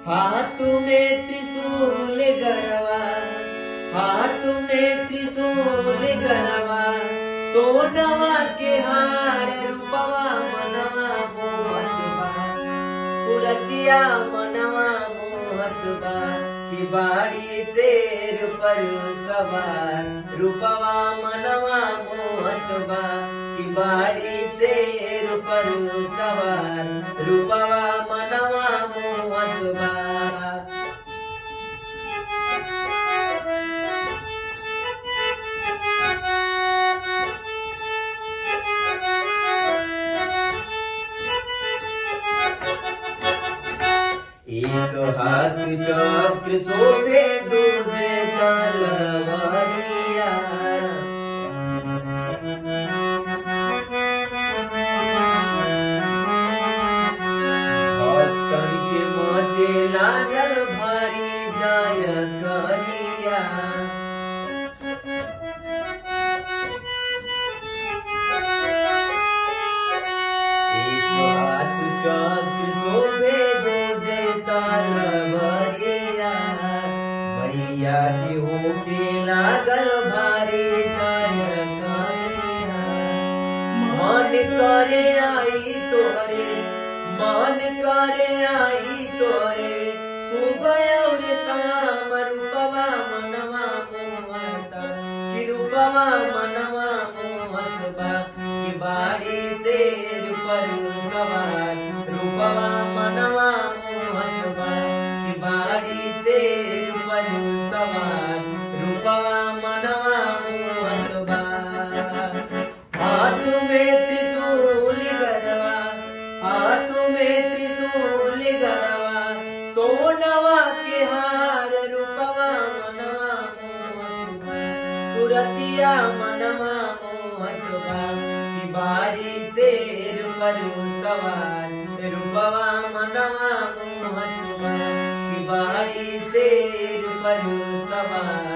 हाथ में त्रिशूल गरवा, हाथ में त्रिशूल गरवा, सोनवा के हार रूपवा मनवा मोहत बा, सुरतिया मनवा मोहत बा, कि बाड़ी शेर पर सवार रूपवा मनवा मोहत बा, कि बाड़ी शेर पर सवार रूपवा मनवा मोहत बा। एक हाथ चक्र शोभे दूजे तलवारिया, भक्तन के मचे लागल भारी जाय करिया। एक हाथ चक्र शोभे दूजे तलवारिया, मैया के होके लागल भारी जाय करिया। मन करे आई तोहरे, मन करे आई तोरे, सुबह और शाम रूपवा मनवा मोहता, कि रूपवा मनवा मोहत बा, कि बाड़ी शेर पर सवार रूपवा मनवा मोहत बा, कि बाड़ी शेर पर सवार रूपवा मनवा मोहत बा। हाथ में त्रिशूल गरवा, हाथ में त्रिशूल गरवा, सोनवा के हार रूपवा मनवा मोहत बा, सुरतिया मनवा मोहत बा, कि बाड़ी शेर पर सवार रूपवा मनवा मोहत बा, कि बाड़ी शेर पर सवार।